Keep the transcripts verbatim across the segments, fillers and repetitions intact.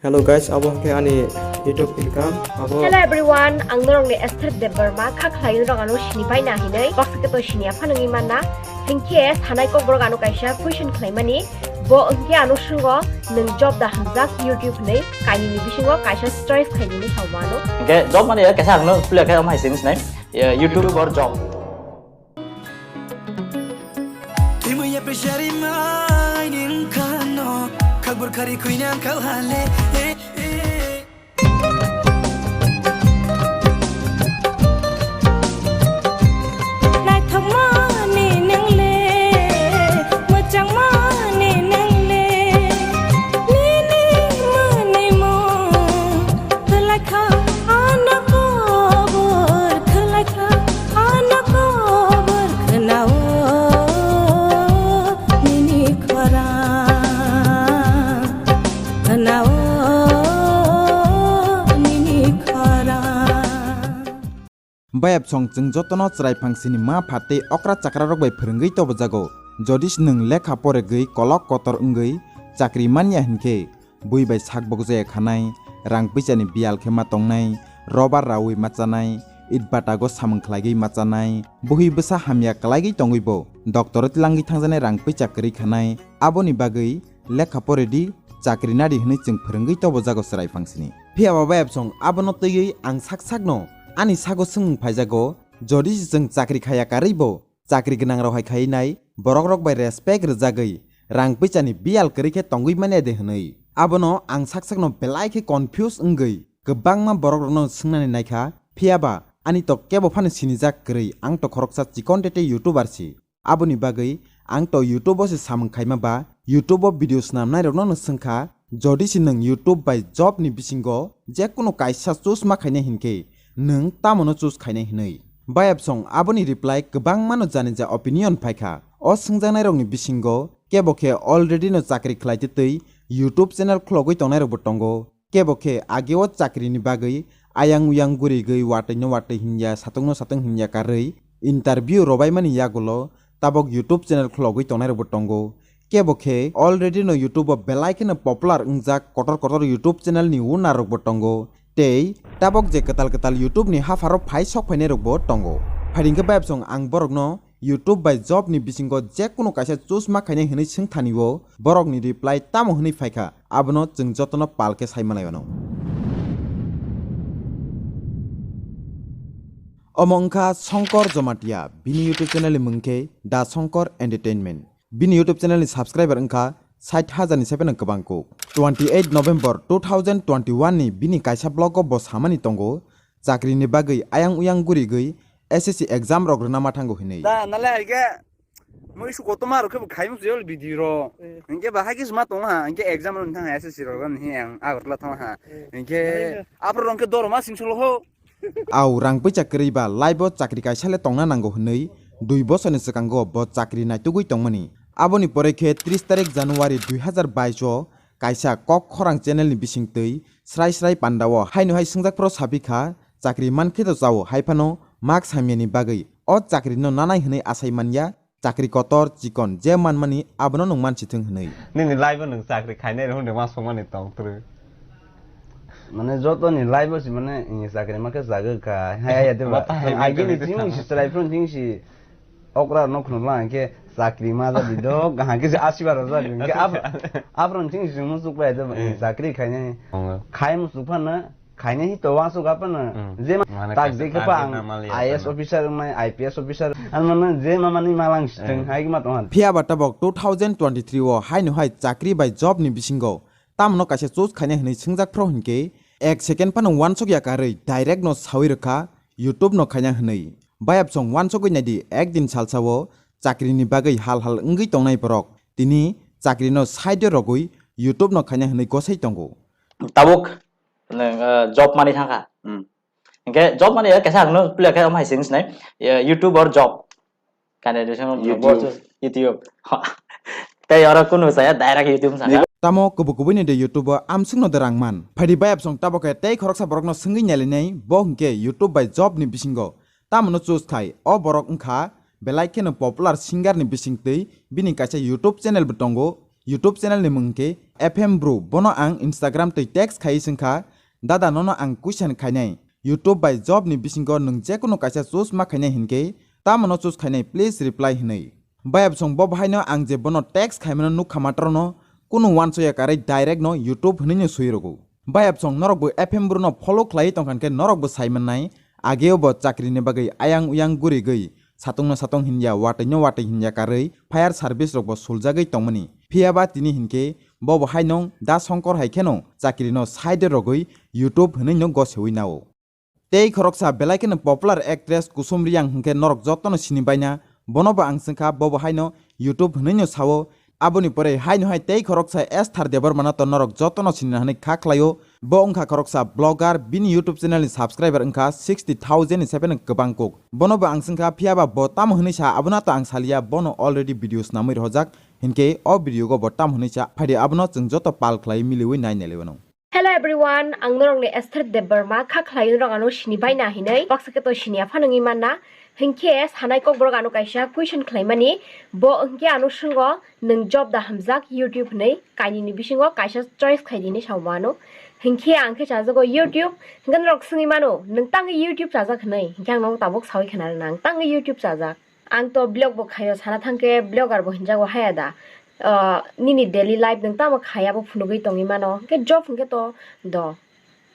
Hello guys, abo hwnkhe ani YouTube income abo. Hello everyone, ang norokni Esther Debbarma, kha khlai norok ano sini pai na hinwi, baksa khe to sini ya phano wngwi manna. Hinkhe sanai kok borok ano kaisa question khlaimani, bo hwnkhe ano swrwngo, "Nwng job da hamjak YouTube hinwi kainwini bisingo kaisa choice khainwini sao mano." Hwnkhe job mani ya kaisa ang no pula khe omo hai sini sinai, ya, YouTube or job. Thimwi ya peshari mai ning khano, khakbor khari khuina ang khalhale. Naithokmani nwngle, mwchangmani nwngle, nini mwnwimung twlaikha ano kobor, twlaikha ano kobor khwnao nini khorang, khwnao nini khorang. Bayapsong chwng jotono chwrai phangsini ma pha tei okra chakrarok bai phwrwngwi tobojago. Jodi se nwng lekha poregwi kolok kotor wngwi chakri manya hinkhe, bui bai sak bokjaya khanai, rang puisani biyal khe ma tongnai, robar raui ma chanai, it batago samung khlaigwi ma chanai, buhi bwsa hamya kwlaigwi tongwi bo doctorate langwi thangjanai rang puisa kwrwi khanai, aboni bagwi lekha poredi, chakri nadi hwnwi chwng phwrwngwi tobojago chwrai phangsini. Phiya ba bayapsong abono twiwi ang sak sakno ani sago swngmung phaijago, jodi se chwng chakri khaya karwi bo chakri gwnangrok hai khai nai, borokrok bai respect rwjagwi rang puisani biyal kwrwi khe tongwi manya de hwnwi. Abono ang sak sakno belai khe confuse wngwi kwbangma borokrokno swngnani naikha, phiya ba ani to kebo phano sinijak kwrwi, ang to khoroksa chikon tete YouTuber si. Aboni bagwi ang to YouTube o se samung khaima ba, YouTube o video swnamnairokno no swngkha, jodi se nwng YouTube bai job ni bisingo jekunu kaisa choose ma khainai hinkhe, nwng tamo no choose khainai hinwi? Bayapsong aboni reply kwbangma no janija opinion phaikha. O swngjaknairokni bisingo kebo khe already no chakri khlaitwi twi YouTube channel khulogwi tongnairokbo tongo. Kebo khe age o chakrini bagwi ayang uyang gurigwi watwi no watwi hinya, satung no satung hinya karwi interview robaimani yagulo tabok YouTube channel khulogwi tongnairokbo tongo. Kebo khe already no YouTube o belai kheno popular wngjak kotor kotor YouTube channel ni owner rokbo tongo. Tei tabok je kwtal kwtal YouTube ni hapharo phai sok phainairokbo tongo. Phaidi hwnkhe bayapsong ang borokno YouTube bai job ni bisingo jekunu kaisa choose ma khainai hwnwi swngthani o borokni reply tamo hwnwi phaikha, abono chwng jotono pal khe sai manai ano. Omo wngkha Shankar Jamatia, bini YouTube channel ni mung khe The Shankar Entertainment. Bini YouTube channel ni subscriber wngkha sait hajar ni saiphano kwbang kuk. Twenty eight November two thousand twenty one ni bini kaisa vlog o bo samani tongo, chakri ni bagwi ayang uyang gurigwi S S C exam rok rwna ma thango hinwi. Da, nale hai khe, mui su kotorma rok khe bo khai musu yol video ro. Eh. Hinkhe ba hai khe sma tong ha, hinkhe exam rok thang ha, S S C rok ni ang Agartala thang ha. Eh. Hinkhe aphro rok khe dorma sing solo ho. Au rang puisa kwrwi ba life o chakri kaisa le tongna nango hinwi dui bosorni swkango bo chakri naitugwi tongmani. Aboni pore khe tris tarik January dui hazar bais o kaisa kok khorang channel ni bisingtwi srai srai panda o haino hai swngjak phro sapi kha, chakri man khe to chao, hai phano marks hamya ni bagwi o chakri no nanai hinwi asai manya, chakri kotor chikon je manmani abono nwng mansi thwng hinwi. Nini life o nwng chakri khainai rw hwnwi ma swngmani tong twrwi. Mane joto ni life o si mane, eh, chakri ma khe chagwi kha. Hai, hai, ya, de ba. Mata hai, hai, agini hai, chini hai, si chwrai phone chini si okra no khunu lang khe chakri ma ja di do, kaham khe si asibar ja di. Khe ap-, aphro chini si muchuk bai de ba, eh, chakri khainai. Tongo. Khai muchuk phano, khainai hi to wansuk aphano. Hmm. Je ma-, mane tak kaisa je khe pa chakri ang na mali ya I A S phano. Officer mai, I P S officer. Ang mane je ma mani malang siteng, eh, hai ma tong han. Phiya ba tabok two thousand twenty three o haino hai chakri bai job ni bisingo tamno kaisa choose khainai hinwi swngjak phro hinkhe, ek second phano wansuk ya karwi direct no sawi rwkha YouTube no khaina hinwi. Bayapsong wansugwi naidi, ek din salsa o chakri ni bagwi hal hal wngwi tongnai borok tini chakri no side o rogwi YouTube no khaina hinwi gosai tongo. Tabuk nwng, eh, job mani thangkha. Hmm. Hinkhe job mani ya kaisa ang no pula khe omo hai sini sinai, eh, YouTube or job. Kane dusung YouTube. Bo YouTube. Tei oro kunu saya direct YouTube saka. Tamo kubu kubu ni de YouTube o amsung no de rang man. Phaidi bayapsong tabok khe tei khoroksa borok no swngwi nailainai bo hinkhe YouTube bai job ni bisingo. Tamo no choose khai o borok wngkha belai kheno popular singer ni bisingtwi bini kaisa YouTube channel bo tongo. YouTube channel ni mung khe F M Bru, bono ang Instagram twi text khai swngkha, "Dada, nono ang question khainai, YouTube bai job ni bisingo nwng jekunu kaisa choose ma khainai hinkhe, tamo no choose khainai, please reply," hinwi. Bayapsong bo bahaino ang je bono text khaimano nukha matrono, kunu uansoya karwi direct no YouTube hinwi no swi rwgo. Bayapsong norok bo F M Bru no follow khlaiwi tongkha hinkhe norok bo sai mannai, ageo bo chakri ni bagwi ayang uyang gurigwi, satungno satong hinya, watwino watwi hinya karwi fire service rok bo suljagwi tongmani. Phiya ba tini hinkhe bo bo haino Da Songkor hai kheno chakri no side rogwi YouTube hinwi no gosewi nao. Tei khoroksa belai kheno popular actress Kusum Reang hinkhe norok jotono sini baina, bono bo ang swngkha, bo bo haino YouTube hinwi no sao. Aboni pore haino hai tei khoroksa Esther Debbarma no to norok jotono sini hinwi kha khlaio. Bo wngkha khoroksa blogger, bini YouTube channel ni subscriber wngkha sixty thousand ni seven kwbang kuk. Bono bo ang swngkha, phiya ba bo tamo hinwi sa, abono to ang salia, bono already video snamwi rohojak, hinkhe o video go bo tamo hinwi sa, phaidi abono chwng joto pal khlai miliwi nai nai liwano. Hello everyone, ang norokni Esther Debbarma, kha khlai norok ano sini baina hinwi, baksa khe to sini apha nangwi manna, hinkhe sanai kokborok ano kaisa question khlaimani, bo hinkhe ano swnggo, "Nwng job da hamjak YouTube hinwi, kainwini bisingo kaisa choice khai di," hinwi sao ano. Hinkhe ang khe chajago YouTube, hinkhe norok swngwi mano, "Nwng tangwi YouTube chajak?" hinwi, hinkhe ang nono tabuk sawi khna rwna, ang tangwi YouTube chajak. Ang to vlog bo khaio, sana thangkhe vlogger bo hinjago haya da. Ah, nini daily life nwng tamo khai abo phunugwi tongwi mano. Hinkhe job hinkhe to do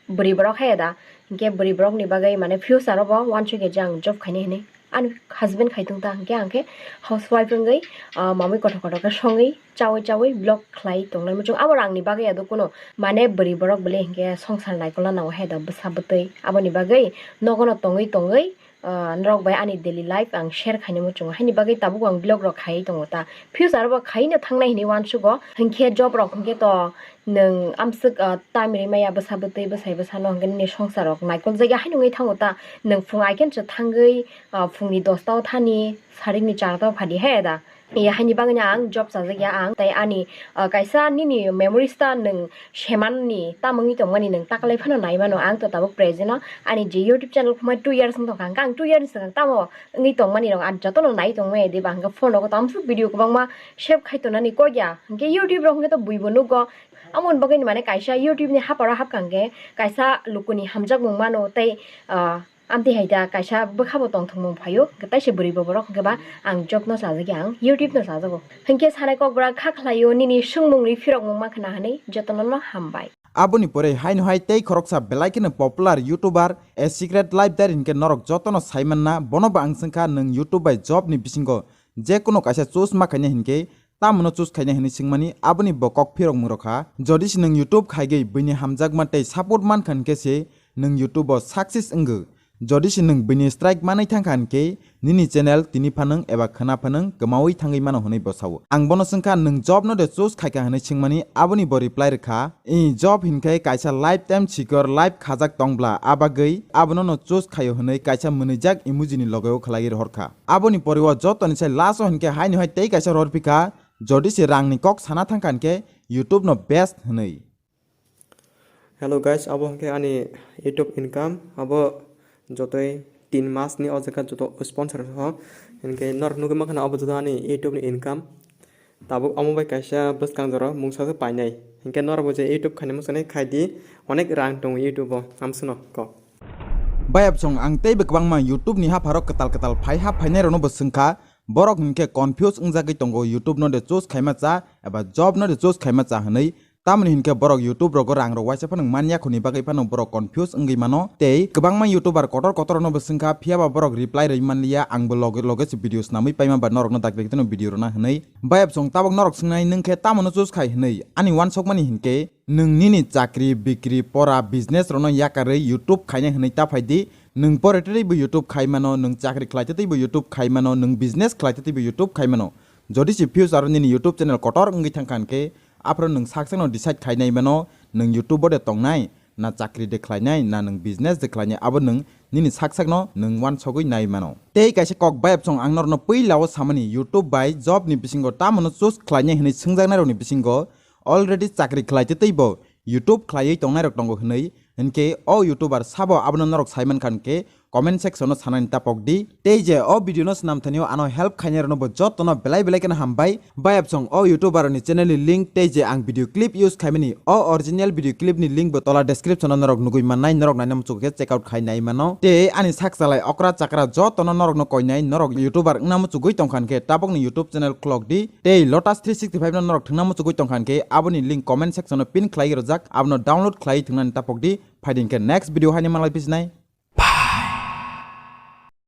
bwrwi borok haya da. Hinkhe bwrwi borok ni bagwi mane future o bo uansukhe je ang job khainai hinwi. Ani husband khai tong ta hinkhe ang khe housewife wngwi, ah, mamwi kothok kothok khe songwi chawi chawi vlog khlai tongnai muchung. Abo rang ni bagwi ado kuno mane bwrwi borok bole hinkhe songsar naikolna nango haya da bwsa bwtwi. Aboni bagwi nogo no tongwi tongwi ah, norok bai ani daily life ang share khaina muchungo. Haini bagwi tabuk ang vlog rok khaiwi tongo ta. Future bo khaino thangnai hinwi uansugo. Hinkhe job rok hinkhe to nwng amswk, ah, time rimaya bwsa bwtwi bwsai bwsano hinkhe nini songsar rok naikol jagya haino wngwi thango ta. Nwng phung aikhe se thangwi, ah, phungni dosta o thani sarini charta o phadi he da. Iya, haini bagwino ang job chajak ya ang. Tai ani, ah, kaisa nini memories ta nwng semanni, tamo wngwi tongmani nwng taklai phano nai mano. Ang to tabuk present o ani je YouTube channel khumai two years wng tongkha. Hwnkhe ang two years ni swkang tamo wngwi tongmani rok ang jotono nai tongmani diba? Hwnkhe phone rogo tamo video kwbangma save khai tongnani kok ya. Hwnkhe YouTube rok hwnkhe to buibo nugo. Amoni bagwino mane kaisa YouTube ni haparo hapkha hwnkhe kaisa lukuni hamjakmung mano tei, ah, Amtwi hai da kaisa bwkhabo tongthokmung phaio, hwnkhe taise bwrwi bo borok hwnkhe ba ang job no chajakya, ang YouTube no chajago. Hwnkhe sanai kokbwra kha khlaio, nini swngmungni phirokmung ma khna hwnwi jotono no hambai. Aboni pore haino hai tei khoroksa belai kheno popular YouTuber A Secret Life Diary hinkhe norok jotono sai manna, bono bo ang swngkha nwng YouTube bai job ni bisingo jekunu kaisa choose ma khaina hinkhe Tamoni choose khainai hwnwi swngmani, aboni bo kok phirokmung rwkha. Jodi se nwng YouTube khaigwi buini hamjakma tei support mankha hinkhe se nwng YouTube o success wngwi. Jodi se nwng buini strike manwi thangkha hinkhe nini channel tini phanwng eba khwna phanwng kwmaui thangwi mano hwnwi bo sao. Ang bono swngkha, "Nwng job no de choose khaikha?" hwnwi swngmani, aboni bo reply rwkha, "I job hinkhe kaisa lifetime secure life khajak tongbla, abagwi abono no choose khaio," hwnwi kaisa mwnwijak emoji ni logeo khwlaiwi rohorkha. Aboni pore o jotoni sai last o hinkhe haino hai tei kaisa rohor phikha, jodi se rangni kok sana thangkha hinkhe YouTube no best hwnwi. Hello guys, abo hinkhe ani YouTube income, abo jotoi tin mas ni o jaga joto sponsor ho, hinkhe norok nugwi mankha abo joto ani YouTube ni income. Tabuk omo bai kaisa bwskang jora mungsa se painai. Hinkhe norok bo je YouTube khaina muchunai khai di, onek rang tongo YouTube o, amswkno kok. Bayapsong ang teibo kwbangma YouTube ni hapharo kwtal kwtal phai ha phainai rokno bo swngkha, borok hinkhe confuse wngjagwi tongo, YouTube no de choose khaima cha eba job no de choose khaima cha hwnwi. Tamoni hinkhe borok YouTube rogo rang rok waisa phano manya khoni bagwi phano borok confuse wngwi mano, tei kwbangma YouTuber kotor kotor no bo swngkha, phiya ba borok reply rwi manliya, ang bo loge loge se video snamwi paima ba norok no dakti dakti no video rwna hwnwi. Bayapsong tabok norok swngnai, nwng khe tamo no choose khai hwnwi? Ani uansukmani hinkhe nwng nini chakri, bikri, pora, business rokno yakarwi YouTube khainai hwnwi ta phai di. Nwng pore tei bo YouTube khai mano, nwng chakri khlai tei bo YouTube khai mano, nwng business khlai tei bo YouTube khai mano. Jodi se future o nini YouTube channel kotor wngwi thangkha hinkhe, aphuru nwng sak sakno decide khai nai mano, nwng YouTube o de tongnai, na chakri de khlainai, na nwng business de khlainai, abo nwng nini sak sakno nwng uansugwi nai mano. Tei kaisa kok bayapsong ang norokno puila o samani, YouTube bai job ni bisingo tamo no choose khlainai hwnwi swngjaknai rokni bisingo already chakri khlai tei bo YouTube khlaiwi tongnai rok tongo hwnwi, hinkhe o YouTuber sabo abono norok sai mankha hinkhe comment section o sanani tapok di. Tei je o video no swnam thani o ano help khainai rokno bo jotono belai belai kheno hambai. Bayapsong o YouTuber ni channel ni link tei je ang video clip use khaimani o original video clip ni link bo tola description o norok nugui mannai, norok naina muchuk khe check out khai nai mano. Tei ani sak salai okra chakra jotono norok no koinai, norok YouTuber wngna muchugui tongkhan khe tabok ni YouTube channel khulok di. Tei Lotus three sixty five no norok thwngna muchugui tongkhan khe aboni link comment section o pin khlai rojak, abono download khlai thwngnani tapok di. Phaiding khe next video haini malai pisinai.